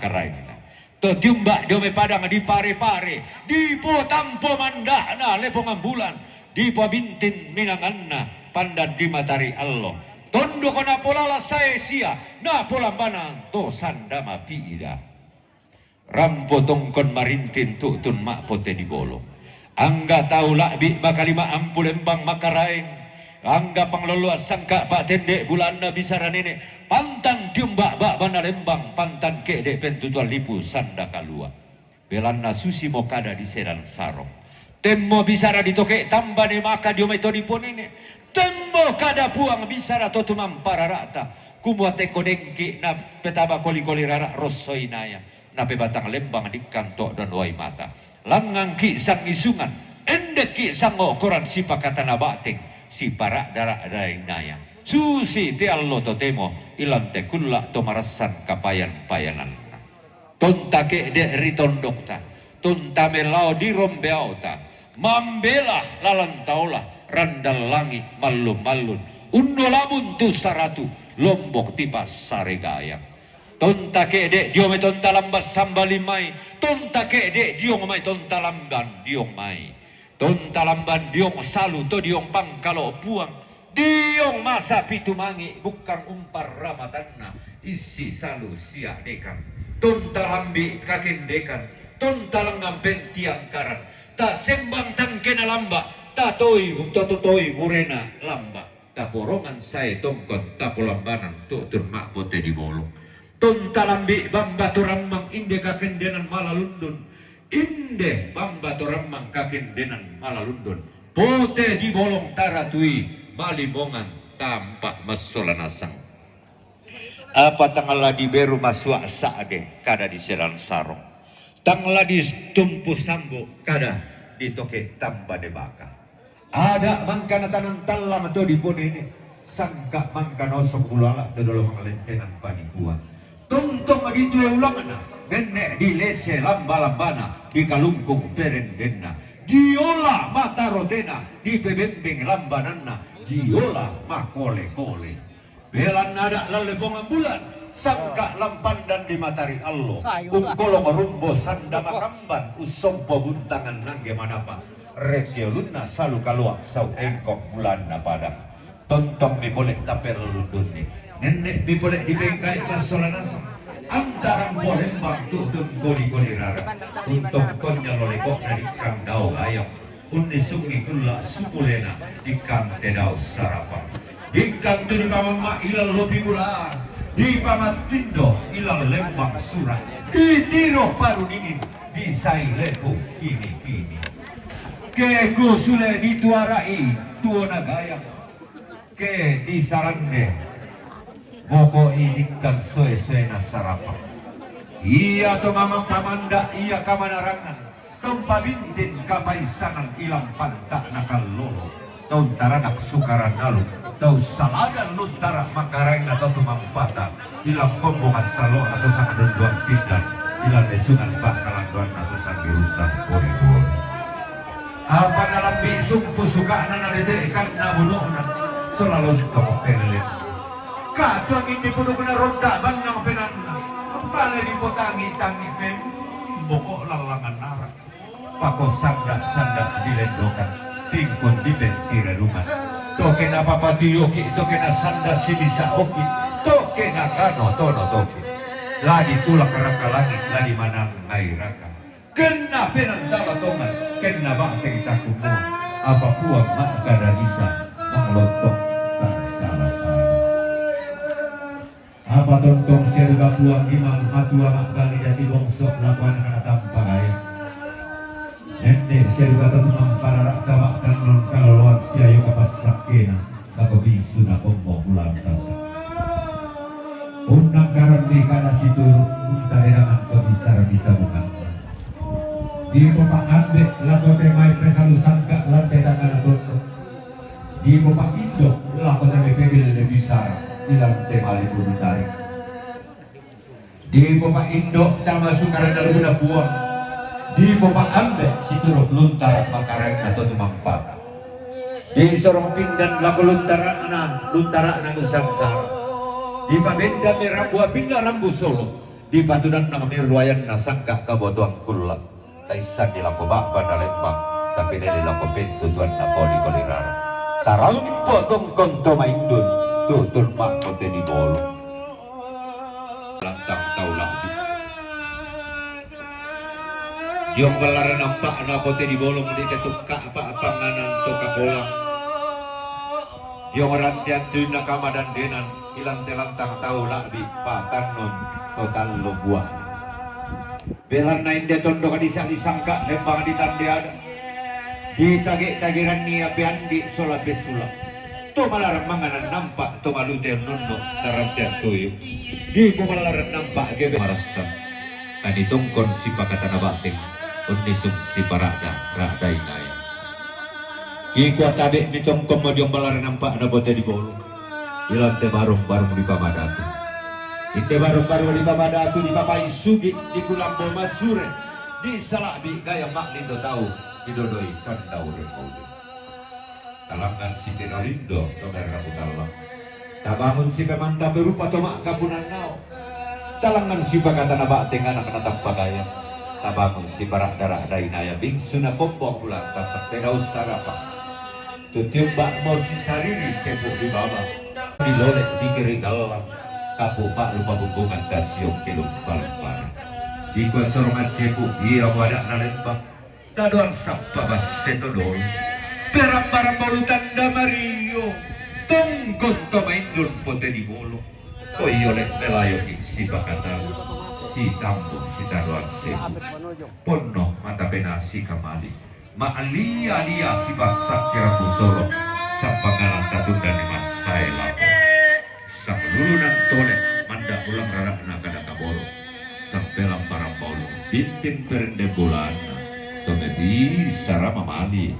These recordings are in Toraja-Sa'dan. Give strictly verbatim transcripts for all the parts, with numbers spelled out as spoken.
makaraengna. To tiumba' dio mai padang dipare-pare, dipotampo manda'na lepongan bulan, dipobintin minanganna pandan di matari allo. Tondok napolala sae sia, napolambanan to sanda mapi'da. Rampo tongkon marintin tu'tun ma'pote di bolong. Angga tau la'bi' makalima ampu lembang makaraeng. Angga pangloloan sangka' pa'tende' bulanna bisara nene'. Pantan tiumba' ba'bana lembang, pantan ke'de' pentutuan lipu sanda kalua'. Belanna susimo kada di sedan sarong. Temmo bisara ditoke' tambane maka dio mai to diponene'. Temmo kada Puang bisara to tumampa rara'ta. Kumua teko dengki' napetaba koli-koli rara' rosso inaya. Napebatang lembang dikkan to'don wai mata. Langngangki' sangisungan, endekki' sangokoran sipakatana ba'teng, sipara'da-ra'da inaya. Susi te allo totemo, ilan te kulla' to marassan kapayan-payananna. Tonta ke'de' ri tondokta, tonta melao di rombeaota, mambela lalan taola, randan langi' mallun-mallun, unnolabun tu saratu, lombok tipassare gayang. Tonta ke'de' dio mai tonta lamban sambali mai, tonta ke'de' dio mai tonta lamban dio mai. Tonta lamban diong salu to diong pangkalo Puang, diong masa pitu mangi' bukkang umparramatanna issi salu sia dekan. Tonta lambi' kakendekan, tonta langngan pentiangkaran, tasembang tangkena lamba', tatoi, to-, to-, toi burena lamba'. Taporongan sae tongkon tapolambanan tu'tun ma'pote di bolong. Tonta lambi' bamba to rammang inde kakendenan malalundun. Inde bamba to rammang kakendenan malalundun. Pote di bolong taratui malimongan tampa' massola nasang. Apa tang la diberu masua' sa'de kada di sedan sarong. Tang la ditumpu sambu kada ditoke' tambane baka. Ada' mangkana tanang tallang to diponene', sangka' mangkana osok bulala to dolo mangalentenan panikuan. Tontong ditue ulangna, nenne' dilese lamba-lambana, dikalungkung perendenna. Diola matarotena, dipebembeng lambananna, diola makole-kole. Belanna ada' lalle pongan bulan, sangka' lampandan di matari allo, ungkolong rumbo sanda makamban, ussompo buntangan nangge manapa, reke ulunna salu kalua' sau engkok bulanna padang. Tontong mi pole' taperlundunni, nenne' mi pole' dipengkai massola nasang, antarang polembang tu'tun koli-koli rara, tontong konnya loleko'na dikkang dao gayang. Unnisungi kulla' sumulena, dikkang te dao sarapang. Dikkang tu dipamamma' ilal lopi bulaan, dipamattindo ilal lembang sura', ditiro paru dingin, disai lepu kini-kini. Ke kusule dituara'i tuona gayang. Ke disarande, boko'i dikkang soe-soena sarapang. Ia to mamang pamanda' ia kamanarangan, to mpabintin kapaisangan ilang panta'na kallolo, to untaranak sukaran aluk, to ussaladan luntara' makaraengna to tumampata, ilang kombong assallo'na to sangadondoang pindan, ilang lesungan pa'kalandoanna to sanggirusan bori-bori. Apa nalambi' sumpu suka'na nadete'kanna buno'na, sola lontong pelele. Ka'tu angin dipudukna ronda' bannang penanna, pale dipotangi-tangi pemboko' lallangan nara'. Pako sanda'-sanda' dilendokan, tingkon dipentire lungan. Toke napapatuyoki', toke nasanda' sibisa oki', toke nakano tono toki'. La ditulak raka langi', la dimanangngai raka. Kenna penantala tongan, kenna ba'teng takumua, apa Puang ma'kada bisa, manglontong tassala-sala. Apa tontong sia duka Puang Imang matua ma'bali dadi bongso lako anakna tampa gaya. Nenne' sia duka to tumampa rara' taba'tan non kaloloan sia io kapassakkena. Lako bisu nakommo bulan tasa. Unnangkaranni kada situru', untaderangan to bisara-bisara bunganna. Dipopa' ambe' lako te mai pesalu sangka' lan te tangngana tondok. Dipopa' indo' lako te mai pebelle bisara ilan te malipu ditarik. Dipopa' indo' tama sukaran alukna Puang. Dipopa' ambe' situru' luntara' makaraengna to tumampata. Disorong pindan lako luntara'na, luntara'na nusangkara. Dipabendami rambu apinna rambu solo. Dipatudanna mamiru ayanna sangka kabotoang kulla. Taissanni lako ba'ba na lembang, tapi neli lako pintu tuanna koli-koli rara. Tarampo tongkon to maindun, tutul ma'ko te di bolo. Lantang tau la'bi. Diong ballaren ampa'na pote di bolong di te tukka apa panganan to kapolang. Diong rantean tuinna kamadandenan, ilante lantang tau la'bi patannon to tallo bua. Belanna inde tondok disang-disangka lembang ditandeada. Ditage-tageranni ape andi sola pesula. To malarang manganan nampa to malute nonno tarantean tuyu. Di ko malarang nampa gebe marassan. Kani tongkon sipakatana bateng, onnisung sipara'da, ra'da inaya. Kikua tabe' mi tongkon modiong balarang nampa na bote di bolo. Ilante barung-barung di pamadatu. Inde barung-barung di pamadatu di papai sugi di kulambo masure. Di sala'bi gaya ma'lindo tau di dodoi kandau remaude. Talangngan si Tino Rindo to merra mutalla. Tabangun si pemanta berupa to ma'kapunan nao. Talangngan si pakatana ba'teng anak na tappagaya. Tabangun si parak-darak dainaya bingsu na pompong bulan tasak pedau sarapa. Tutiumba mo si sariri sepu di baba. Di lolek di kiri gallang. Kapu pak lupa bumbungan kasiong kelung palang-palang. Di kuasa rumah sepu dia wadak na lembang. Tadoan sappa basse to dolo. Perambara balu tanda mario. Tongkon to maindun pote di bolo. Ko iyo le melayo ki sipakatau. Si tambo si tadoan sebu. Ponno mata pena si kamali. Ma'lia-lia si passak kira kusolo. Sappa kalang tatunda ni massae lapo. Sampululunan tole manda ulang rara'na kada kaboro. Sampelang parambau bintin perende bulanna. Tome bisa rama mali.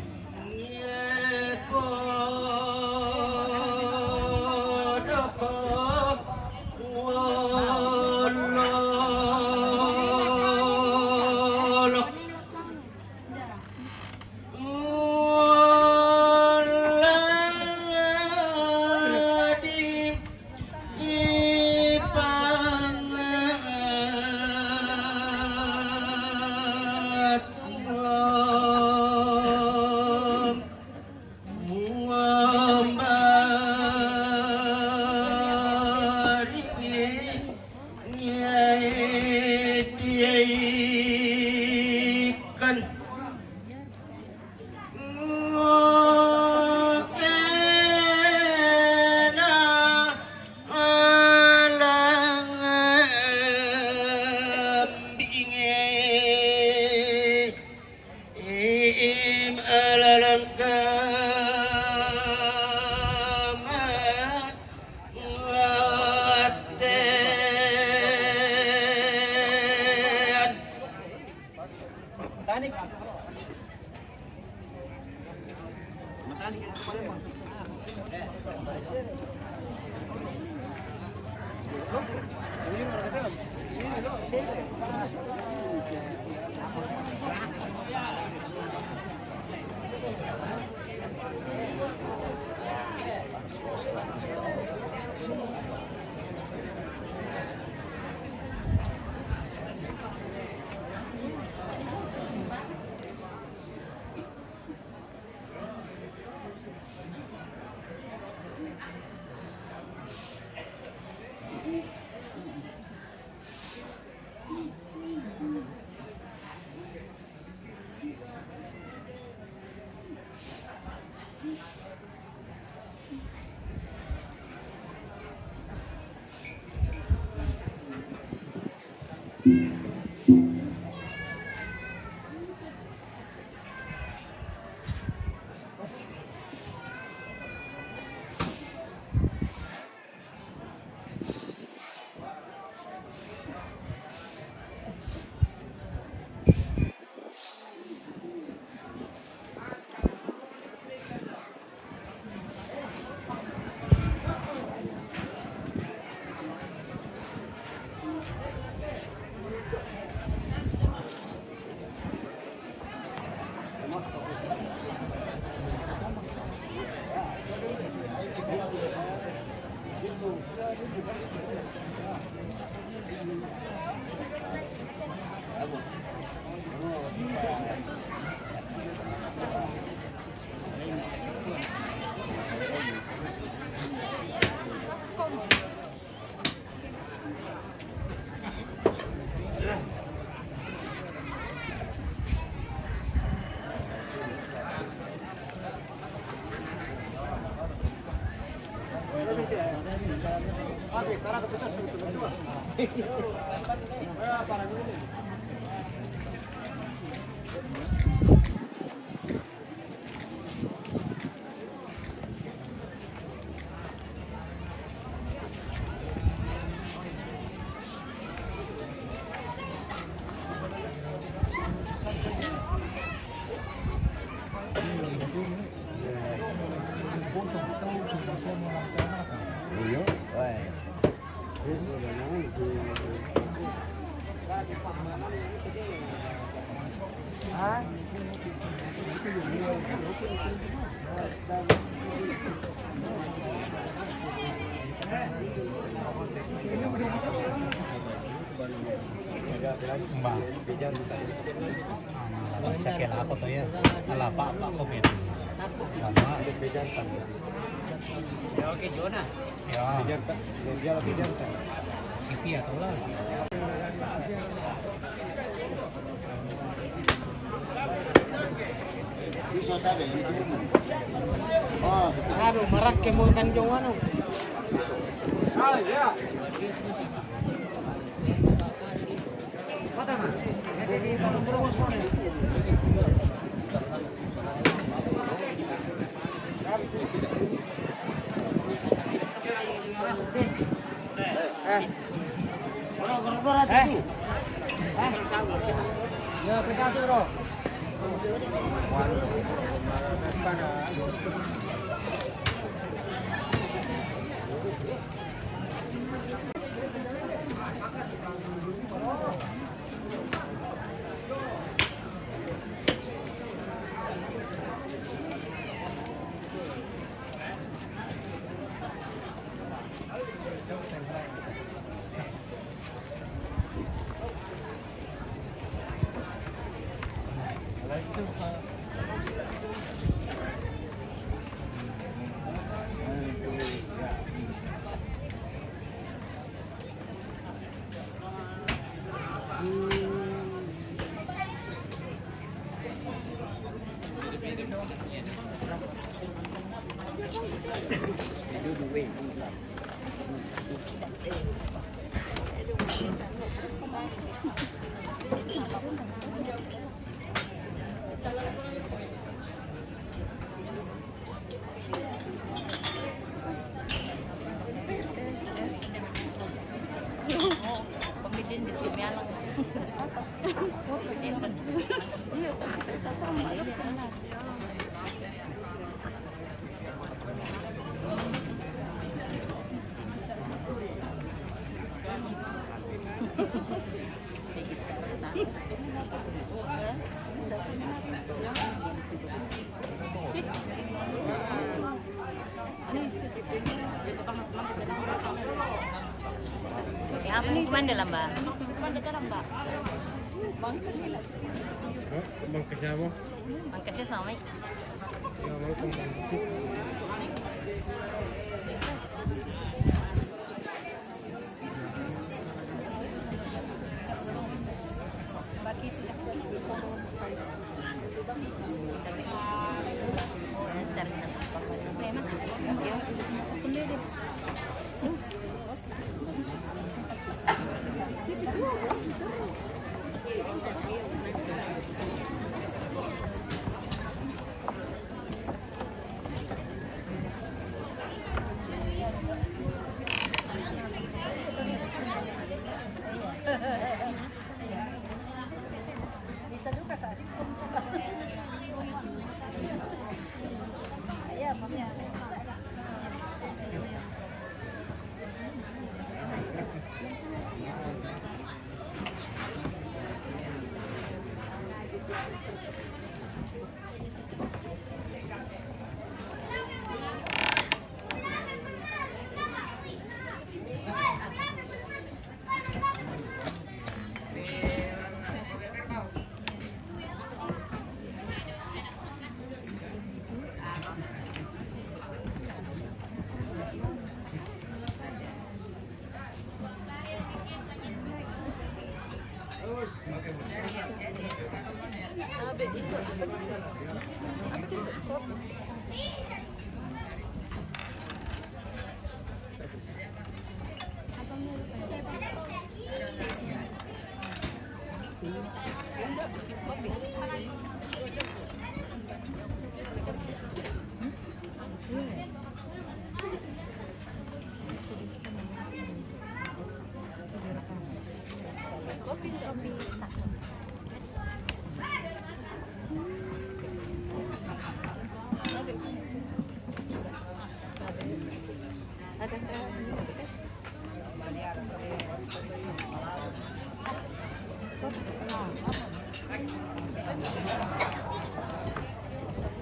Ba. Ano, sakyan ako to yan. Ala, pa, pa, ako, men. Tama. Okay, Jonah. Ya. Sipi atau lah. Aduh, marak ke mau tanjung anu. Eh. Eh. Eh. Ya, kita tuh, bro. Oke, apa yang kumanda lah, Mbak? Kumanda lah, Mbak. Hah? Bang, ke siapa? Bang, ke siapa, Mbak?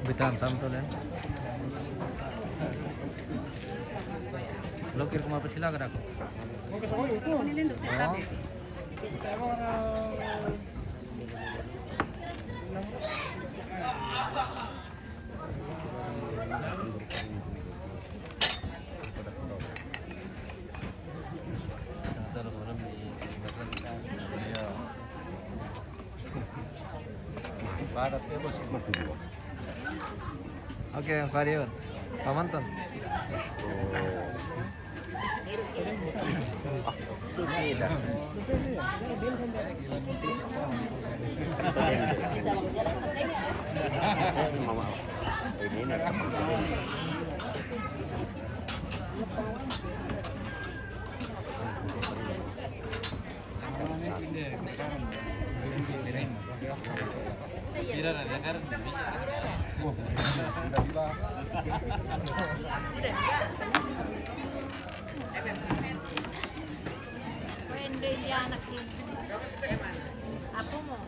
Bitam tam tu, Len. Lo kira kuma apa sila kada aku? Oh. Oke, Pak Rion. Pamantan. Wende dia anak ini. Apa mau?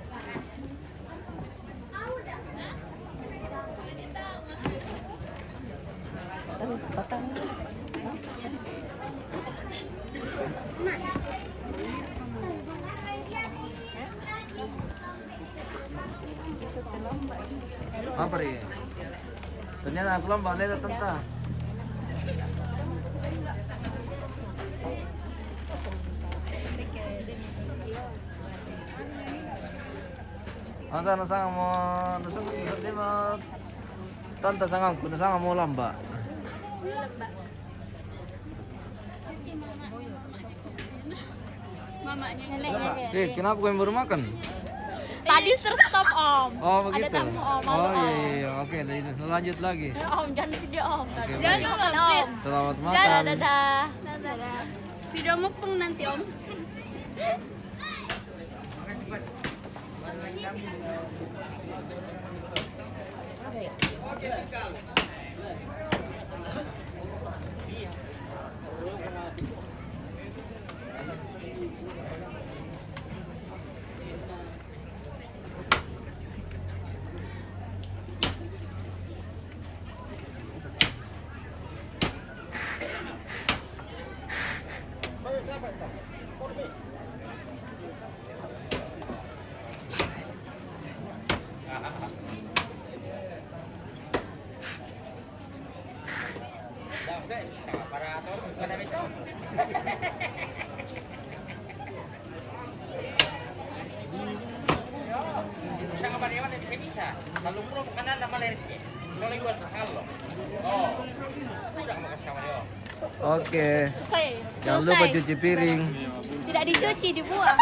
Apa ri? Ternyata aku lomba leda tenta. Anta nasanga mo, nasanga mo, tanta sangangku, nasanga mo lamba. Mamanya. Nenek, nenek. Eh, kenapa kau yang baru makan? Tadi terstop, Om. Oh, begitu. Ada tamu, Om. Malu, oh, iya, Om. Iya, iya. Oke, lanjut, lanjut lagi. Om, jangan video, Om. Oke, jangan, baik. Om, please. Selamat makan. Dadah, dadah. Dadah. Video mukbang nanti, Om. Oke. Selesai. Jangan lupa cuci piring. Tidak dicuci, dibuang.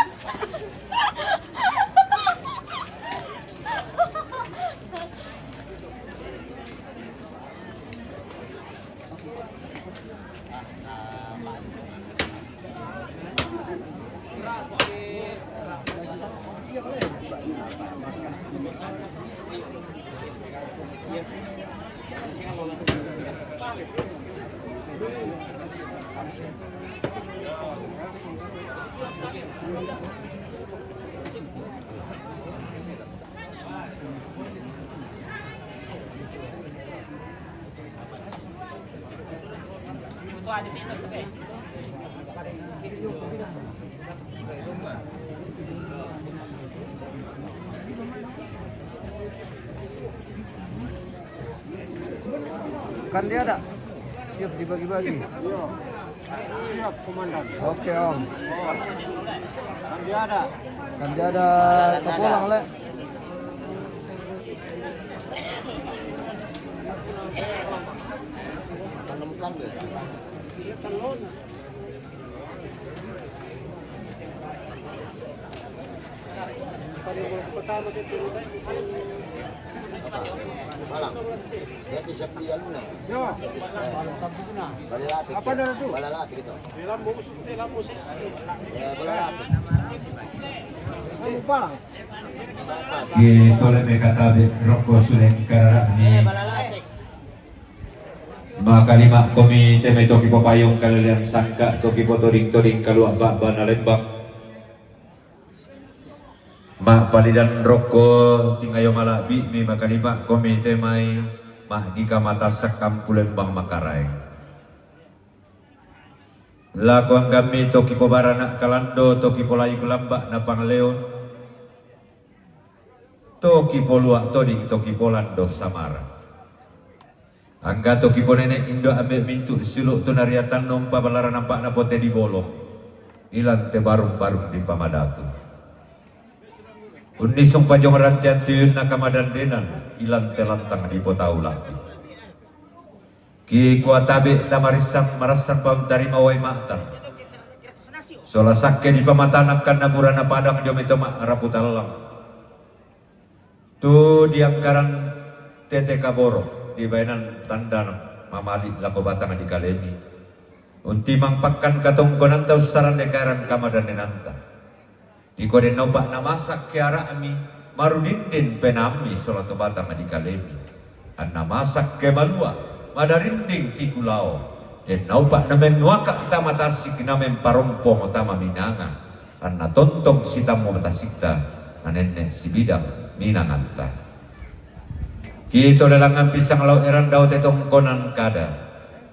Kan dia ada. Siap dibagi-bagi. Siap, Komandan. Oke, Om. Kan dia ada. Kan dia ada. Ada, ada, ada. Kepulang, Le. Tanamkan dia. Iya, kan lona. Malam. Dia ti sepi anu na. Yo. Eh. Balalapik. Apa dia tu? Balalapik itu. Dia lambu, dia lambu sih. Ya, balalapik. Lambu palang. Ki tole me katabe roko suleng karara ni. Eh, balalapik. Makalima komi teme toki popayung kalelean sangka toki potoding-toding kalua baba na lembang. Ma'palidan rokko tingayo mala'bi'mi makalipa'komi te mai ma'dika matassakkan pulembang makaraeng. Lako anggammi to kipobarana' kalando, to kipolayu lamba' na pangleon, to kipolua' toding, to kipolando samara. Angga to kiponene' indo' ambe' mintu' siulu' tu nariatanno umpaballarang ampa'na pote di bolong, ilante barung-barung di pamadatu. Unnisung pajong rantean tuyunna kamadandenan, ilante lantang di potau lati. Kikua tabe' tamarissang marassan pauntarima wai ma'tan. Sola sakke di pamatana akkanna burana padang dio mai to ma'rapu tallang. Tu diangkaran tete kaboro, di baenan tandana mamali' lako batang di kalemi. Untimang pakkan katongkonanta ussarang dekaeran kamadandenanta. Dikua den naupa' namasakke ara'mi, marudindin penaammi sola to batang di kalemi. Anna masakke malua, madarinding tikulao. Den naupa' namennuaka' tama tasik, namemparompomo tama minanga. Anna tontong sitammu tasikta, nanenne' sibidang minanganta. Kitolelangan pisang lau eran dao te tongkonan kada.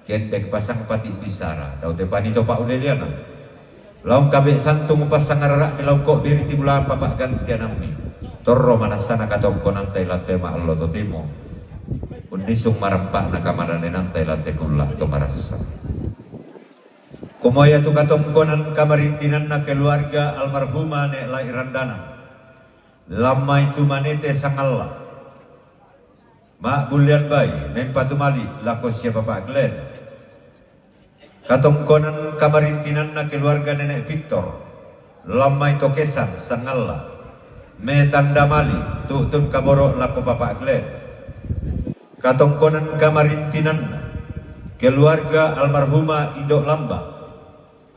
Kendek pasang pati' bisara, dao te panito pa'uleleana. Laung kabe' santung passangarara'mi laung ko' biri tibulaan papa'gantianammi. Torro manassana katongkonanta ilante ma'allo totemo. Unnisung marampa'na kamadandenanta ilante kulla' to marassa. Komoya tu katongkonan kamarintinanna keluarga almarhuma ne' Lai Randana. Lammai tu manete sangalla. Ma'bullian bai, mempatu mali' lako sia Papa Glenn. Katongkonan kamarintinanna keluarga Nenek Victor, lammai to Kesan sangalla. Metanda mali' tu'tun kaboro' lako Papa Glenn. Katongkonan kamarintinanna keluarga almarhuma Indo' Lamba,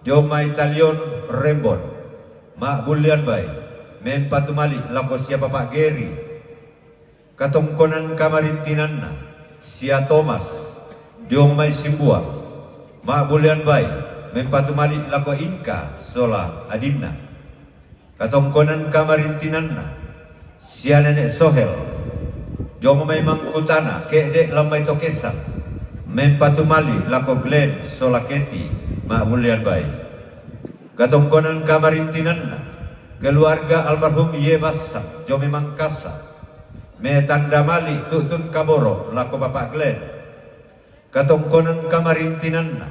dio mai Talion Rembon. Ma'bullian bai, mempatu mali' lako sia Papa Geri. Katongkonan kamarintinanna sia Tomas, dio mai Simbuang. Ma'bullian bai, mempatu mali' lako Ingka sola adinna. Katongkonan kamarintinanna sia Nenek Sohel, dio mai Mangkutana, ke'de' lammai to Kesan. Mempatu mali' lako Glenn sola Keti, ma'bullian bai. Katongkonan kamarintinanna keluarga almarhum Ye Bassa, dio mai Mangkasa. Metanda mali' tu'tun kaboro' lako Papa Glenn. Katongkonan kamarintinanna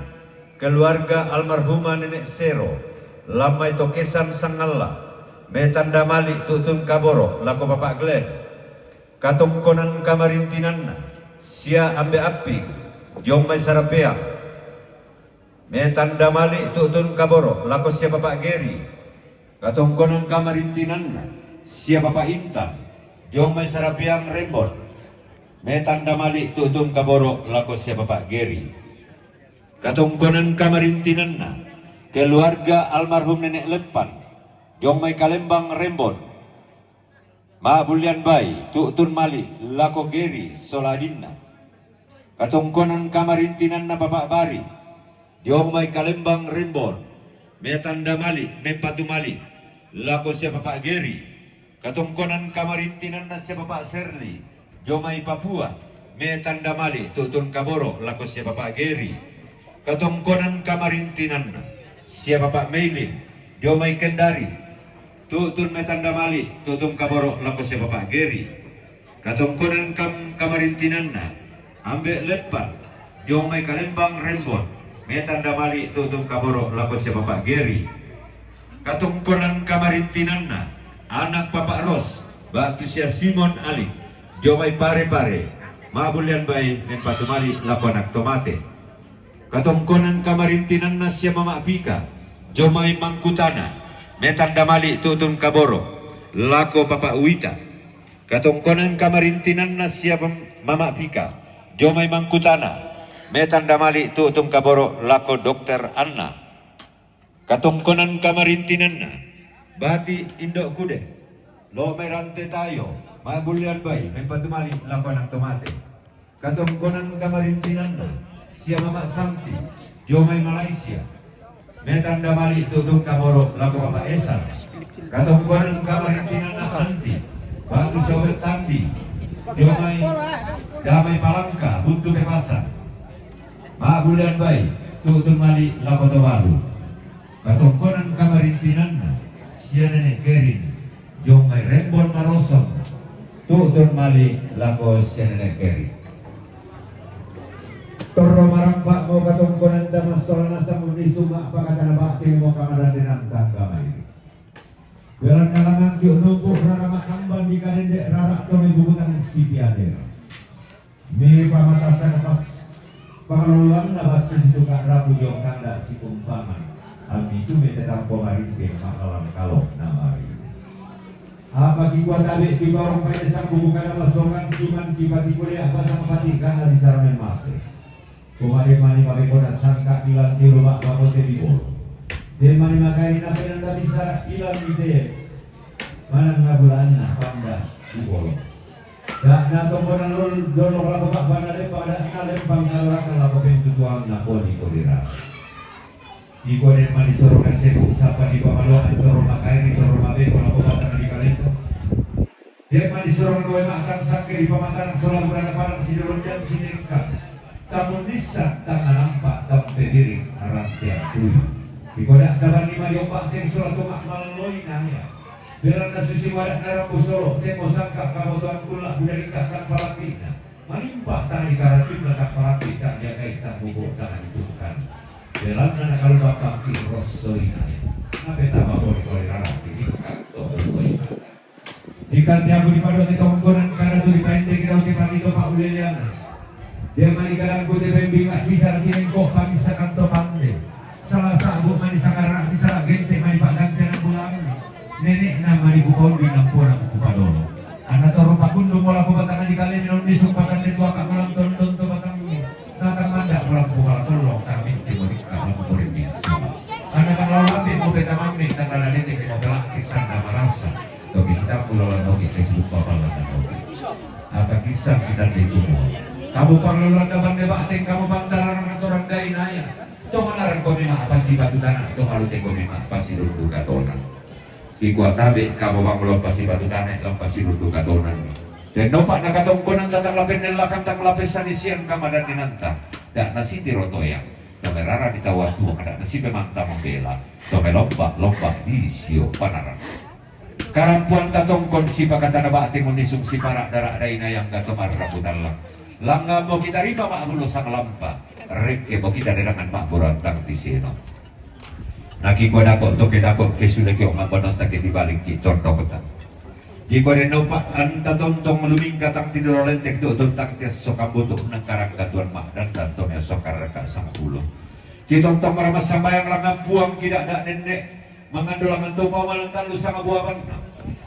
keluarga almarhuma Nenek Sero, lammai to Kesan sangalla. Metanda mali' tu'tun kaboro' lako Papa Glenn. Katongkonan kamarintinanna sia Ambe' Apping, dio mai Sarapeang. Metanda mali' tu'tun kaboro' lako sia Papa Geri. Katongkonan kamarintinanna sia Papa Intan, dio mai Sarapeang Rembon. Metanda mali' tu'tun kaboro' lako sia Papa Geri. Katongkonan kamarintinanna keluarga almarhum Nenek Leppan, dio mai Kalembang Rembon. Ma'bullian bai, tu'tun mali' lako Geri sola adinna. Katongkonan kamarintinanna Papa Bari, dio mai Kalembang Rembon. Metanda mali', mempatu mali' lako sia Papa Geri. Katongkonan kamarintinanna sia Papa Serli, dio mai Papua. Metanda mali' tu'tun kaboro' lako sia Papa Geri. Katongkonan kamarintinanna sia Papa Meilin, dio mai Kendari. Tu'tun metanda mali' tu'tun kaboro' lako sia Papa Geri. Katongkonan kam-, kamarintinanna Ambe' Leppan, dio mai Kalembang Rembon. Metanda mali' tu'tun kaboro' lako sia Papa Geri. Katongkonan kamarintinanna anak Papa Ros, ba'tu sia Simon Alik, dio mai Pare-pare. Ma'bullian bai, mempatu mali' lako anak to mate. Katongkonan kamarintinanna sia Mama Pika, dio mai Mangkutana. Metanda mali' tu'tun kaboro' lako Papa Uwita. Katongkonan kamarintinanna sia pem-, Mama Pika, dio mai Mangkutana. Metanda mali' tu'tun kaboro' lako Dokter Anna. Katongkonan kamarintinanna Bati' Indo' Kude, lo' mai Rante Tayo. Ma'bullian bai, mempatu mali' lako anak to mate. Katongkonan kamarintinanna sia Mama Santi, dio mai Malaysia. Metanda mali' tu'tun kaboro' lako Papa Esan. Katongkonan kamarintinanna Jomai Damai Palangka, Buntu Pepasa. Ma'bulan bai, tu'tun mali' lako Tobalu. Katongkonan kamarintinanna, sia nene' Kerin, jomai Rembon Marosong, tu'tun mali' lako sia nene' Kerin. Torro marampa'mo katongkonanta massola nasang unnisung ma'pakatana ba'temo kamadandenanta anggamai. Belanna langnganki' unnubu' rara ma'amban di kalende' rara' to mebubutang sipiadera. Mepamatasan pas pangaloloanna basse situka' rapu jong kanda sikumpangan, ammi tu metetampo marinte ma'lalang kalo na marinte. Apa kikua tabe' kibaurang paide sangbuku kana masongan siman kipatikulia apa sangpati kana bisara memmase. Kumade mani mabekona sangka ilan tiru ba'bako te di bolo. De mani makaina penanda bisa ilan te manang ngabulaanna panda di bolo. Da'na tombonan lol dolok lako ba'bana lempang, da'na lempang kalorakan lako pentutuanna kodi-kodi rara. Iko den mani soro kasepu sapa di pamaluan toro makairi toro mabeko lako batang di kaleko. Dia mani sorong doe ma'tang sangke di pamatang sola burana padang sidolon jam sinengka. Tamunnissa tang nampa tampe biring rantean tuyu. Di kodak tabanni mali ombak teng sola toma malloi naya. Belanna susi wadak narambu solo, temo sangka kabotoan kulla budalika tang palapina. Manimpa tang di karatunna tang palampi tang jagai tang bubu tang di tukang. Belanna nakalu bakampi rossoi naya. Napetama poli-poli rarati di kanto bubu. Ikan tiabu di padoti tongkonan kada tu dipaendeki rau ti pati topa uleleana. Dia mani kadangku te pembinga bisa rati engko pamisa kanto pande. Salah sabu mani sakara bisa gente mani pagante na bulan. Nenek na mani kukondi nampona kupadolo. Ana toro pakundu mola ko batang di kale minon di sumpatan de tua kamalang tondon to batang. Natang manda pulang pukala tolong kami timurika lampurin biasa. Ana kang lawan ambil mau beta mami tang dana nene mau belak kisah na marasa. Toki sidang pulau lan toki Facebook bapak lan toki. Apa kisah kita di tumua. Kamu parlolan daban debak teng kamu pantaran atoran dai naya. Toh manaran komi ma apa si batu tanah, toh malu te komi ma apa si lundu katona. Kikua tabe' kamo bang lompa si batu tane, lompa si lundu katonan. Den nopa nakatongkonan tatang lapen nellakan tang lape sanisian kamadan ninanta. Da' nasitiro toyang. Tome rara di tawang tuang, da' nasipe manta mambela. Tome lompa, lompa di sio panaran. Karampuan tatongkon si pakatana ba'te munisung si para' dara' daina yang gato marrabu tallang. Langgammo kita riba ma'bulo sang lampa. Rekke mo kita dedangan ma'bulo antang di sino. Nakikua dako' to ke dako' ke sudah ke oma' bononta ke di balik ki tondokta. Kikua den nopa anta tontong lumingkatang ti dolo lentek tu tontang tes sokambutu nang karangka tuan mak dan dan tome sokar ka sangpulo. Kitontong maramas sambayang langan puang kida'da' nenne'. Mangando langan to pawalan tallu sanga buabanna.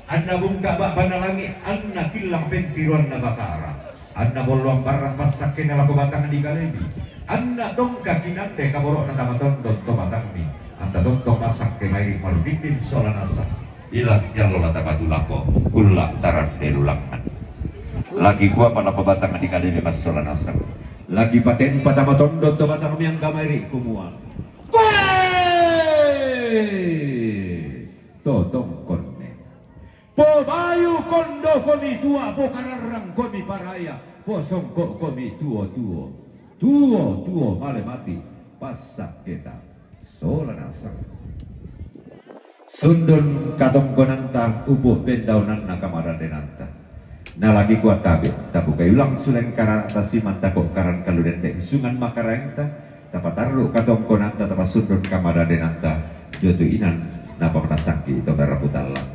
Anna bungka' ba'bana langi', anna killang pentiruanna Batara. Anna bolloang barra' passakkena lako batang di kalebi. Anna tongka kinande kaboro'na tama tondon to batangmi. Anta tontong passakke mairi' malu dindin sola nasang. Ilang jallo lata batu lako, kulla' tarande lulangan. Lagi kuapa lako batang di kalebi massola nasang. Lagi patempa tama tondon to batangmi angga mairi' kumuang. Koe! Totongkonne. Pobayu kondo komi tua, pokararrang komi paraya, posongko' komi tuo-tuo. Tuo-tuo male mati, passakketa sola nasang. Sundun katongkonanta upu' pendaunanna kamadandenanta. Nalagi kuattabe', tabukai ulang suleng karana tasiman tako' karan kalu dende' isungan makaraengta, tapatarru' katongkonanta tapasundun kamadandenanta, jotu inan napamanasangki to karapu tallang.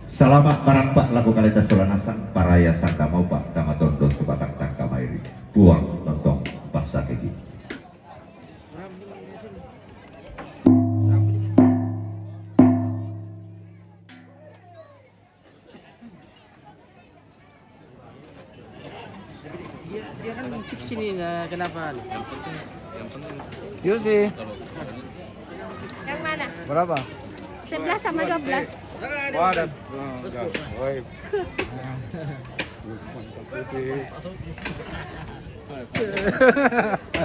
Salama' marampa' lako kaleta sola nasang paraya sangka maupa' tama tondon tu batang tangka mairi'. Puang tontong passakeki. Dia, dia kan fix ini, nah, kenapa? Yang penting, yang penting Yuk sih. Yang mana? Berapa? Sebelas sama dua belas. Wah, ada. Woi.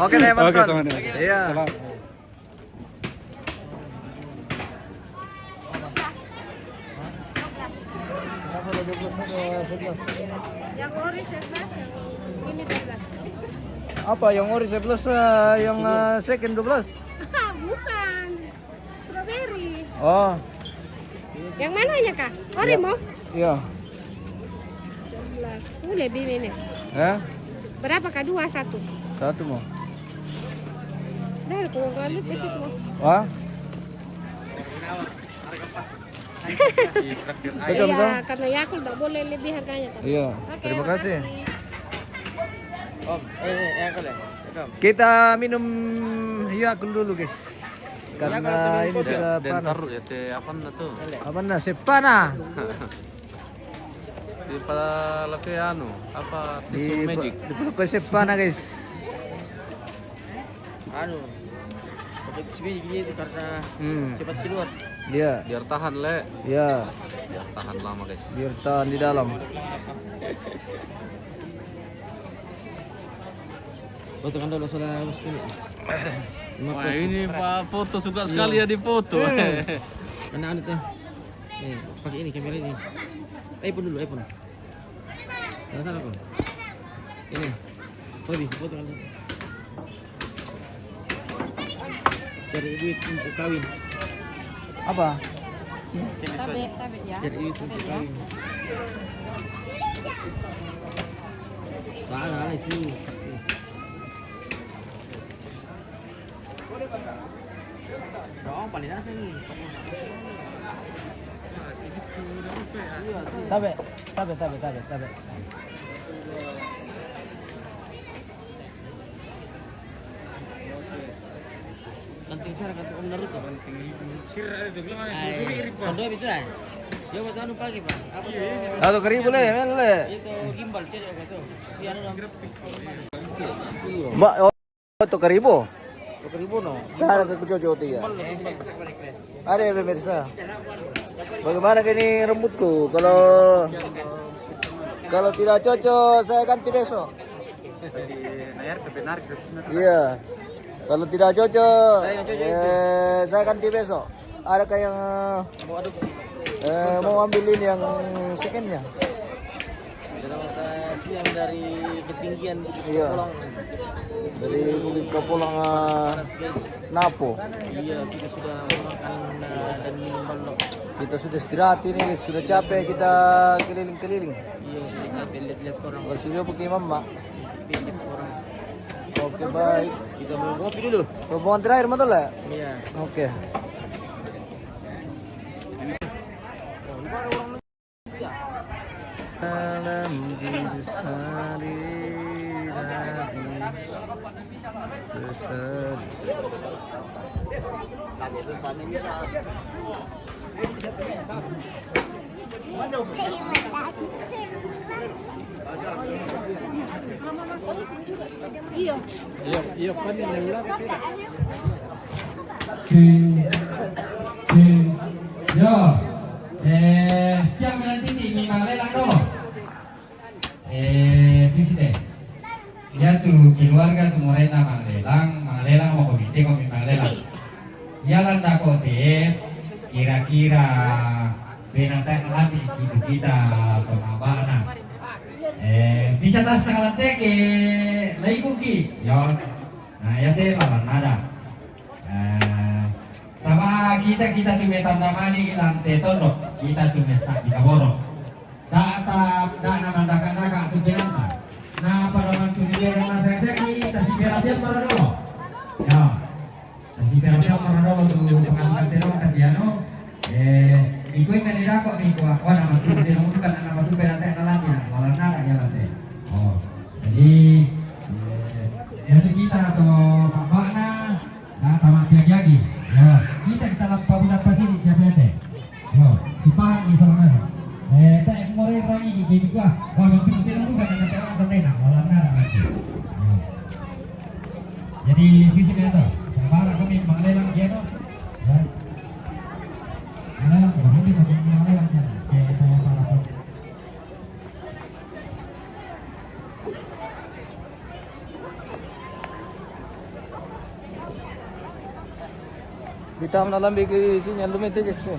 Oke deh, Mas. Oke, Ton. Sama deh. Iya. Salam. Yang ori sebelas, yang ini dua belas. Apa yang ori sebelas, eh, yang, eh, second dua belas? Bukan. Strawberry. Oh. Yang mananya, Kak? Ori mo? Iya. Sebelas. Uh, lebih ini. Hah? Berapa, Kak? Dua, satu? Satu mo. Dah, kurang lebih ke situ. Wah? Betul, betul. Iya, karena Yakult nggak boleh lebih harganya, toh. Iya. Oke, terima kasih. Om, eh, eh, Yakult ya? Kita minum Yakult dulu, guys. Karena ini sudah panas. Taruh ya, teh, apa na tuh? Apa na? Sepana. Di pala laki anu, apa, tisu magic? Di pala sepana, guys. Anu, pakai besi biji itu karena cepat keluar. Iya. Biar tahan, Le. Iya. Biar tahan lama, guys. Biar tahan di dalam. Foto kan dulu, saudara, bos ini. Wah, ini Pak foto, suka sekali ya di foto. Mana anu tuh? Eh, pakai ini, kamera ini. iPhone dulu, iPhone. Salah, salah, Bang. Ini. Hobi, foto kan. Cari duit untuk kawin. Apa? Tabe, tabe ya. Cari duit untuk kawin. Salah itu. Tabe, tabe, tabe, tabe, tabe. Kanting sira, kanting Om Naruto. Kanting sira itu bilang. Ai, itu mirip, Pak. Kondo itu, ai. Dia buat anu pagi, Pak. Apa tuh? Satu keribu le, men le. Itu gimbal, cek apa tuh? Si anu dong. Mbak, Toko Karibo. Toko Karibo, no. Cara ke Kuco Joti ya. Ada ya, pemirsa. Bagaimana ini rambutku? Kalau, kalau tidak cocok, saya ganti besok. Iya. Kalau tidak cocok, eh, saya ganti besok. Adakah yang, eh, mau ambil ini yang secondnya? Selamat, eh, siang dari ketinggian Bukit Kapulang. Dari Bukit Kapulang, eh, Napo. Iya, kita sudah makan, eh, dan minum balok. Kita sudah istirahat ini, sudah capek kita keliling-keliling. Iya, sudah capek lihat-lihat orang. Kalau sudah pakai mama. Lihat-lihat orang. Oke, baik. Kita mau ngopi dulu. Rombongan terakhir, betul ya? Iya. Oke. Alam di sari lagi besar. Iyo. Iyo, iyo, pan yang ulang. Cing, cing, yo. Eh, yang nanti di Mimang Lelang, no. Eh, sisi deh. Ya tu keluarga tu morena Manglelang, Manglelang mo komite ko mi Manglelang. Ya landa ko te, kira-kira penata lagi kitu kita pemabana. Eh, bisa tas sangalante ke laiku ki, yo. Nah, ya te lalan ada. Eh, sama kita, kita tu me tanda mali lante tondok, kita tu me sakti kaboro. Tatap, dana mandaka-daka tu penanta. Na pada mantu ni dia na seseki, ta si perhatian para dolo. Ya. Ta si perhatian para dolo tu pangangkat terong tapi anu, eh, iko ingan ni dako ni ko, wana mantu ni dia bukan anak mantu penanta na lagi na, lalan na ya lagi. Oh. Jadi, eh, ya tu kita tu Pak Bakna, Nah, tama tiagi-agi. Ya, kita, kita lappa budak pasini, siapa ya, teh? Yo, si paham ni sama kan? Eh, tak mau rela ini, jadi gua, wah, nanti kita bukan dengan cara tentang nak, malam nak lagi. Yo. Jadi, sisi mana tu? Sabar, aku ni Manglelang dia tu. Ya. Manglelang, Manglelang dia. Oke, saya sabar. Bita manalambi ke sinya lumete ke su.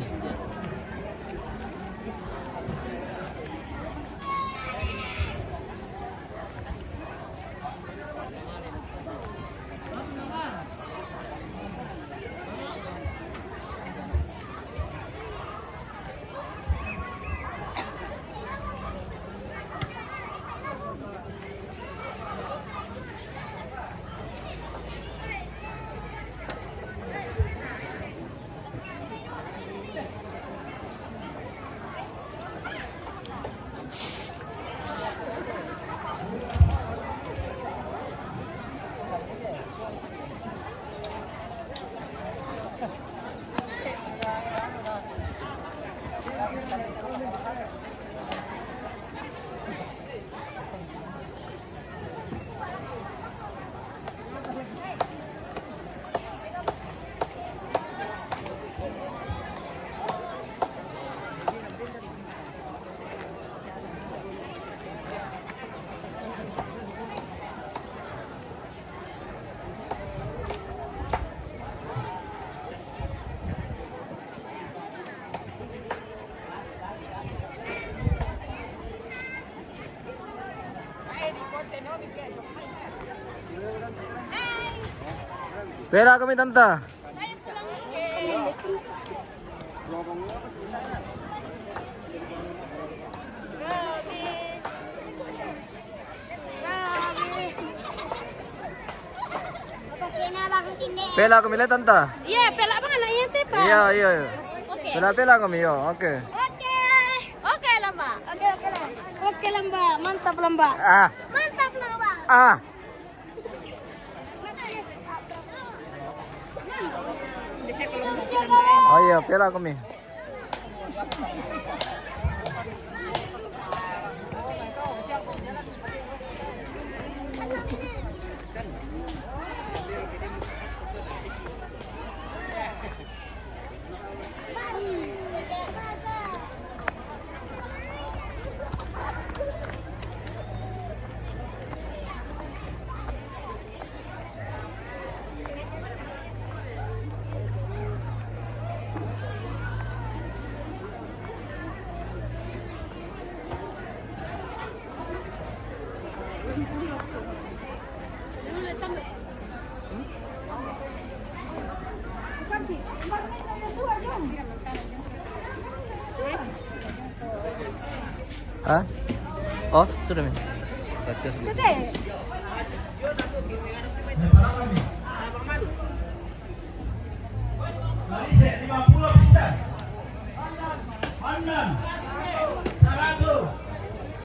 Pela kami, tanta? Pela kami le, tanta? Iya, pela bang anak iya te, Pak. Iya, iya, iya. Oke. Pela, pela kami yo, oke. Oke. Oke, lamba. Oke, oke, lamba. Oke, lamba. Mantap, lamba. Ah. Mantap, lamba. Ah. Oh iya, pela kami. Hah? Oh, sudah, Mi. Saja sudah. Lima puluh persen. Anam. Seratus.